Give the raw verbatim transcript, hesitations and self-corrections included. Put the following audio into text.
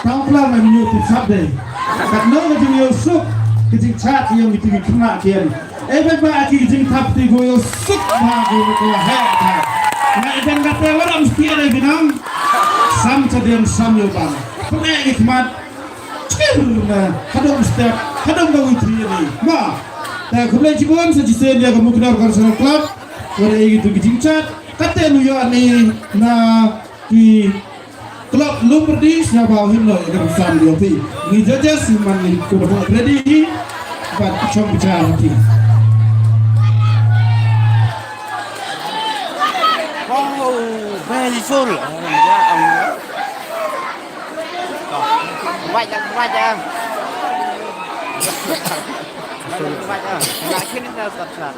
Tang plang em ïoh tip sap dei. Katno ka jingïoh suk ka jingchat ïa ngi ki khynnah kian. Ei bad ba ki jingthap ti ko ïoh suk ba ko ko he. Nga idan kata waram stia dei binang. Sam chadian sam ïoh bang. Pynai ki khmat. Chkir na hadong step hadong ba witri ni. Ma. Ta khublei chibun sa jisen ïa ka Muknar Cultural Club. Wada ïa ki tu ki jingchat. Kata nu ïoh ni na ki Club Lumpurdi sngewbha u him noh ïa ka rynsan jong phi. Ngi judges man ngi kumba ready hi. Bad chong bichar phi. Wow, very full. Wajah, wajah. Wajah. Lakin dah start.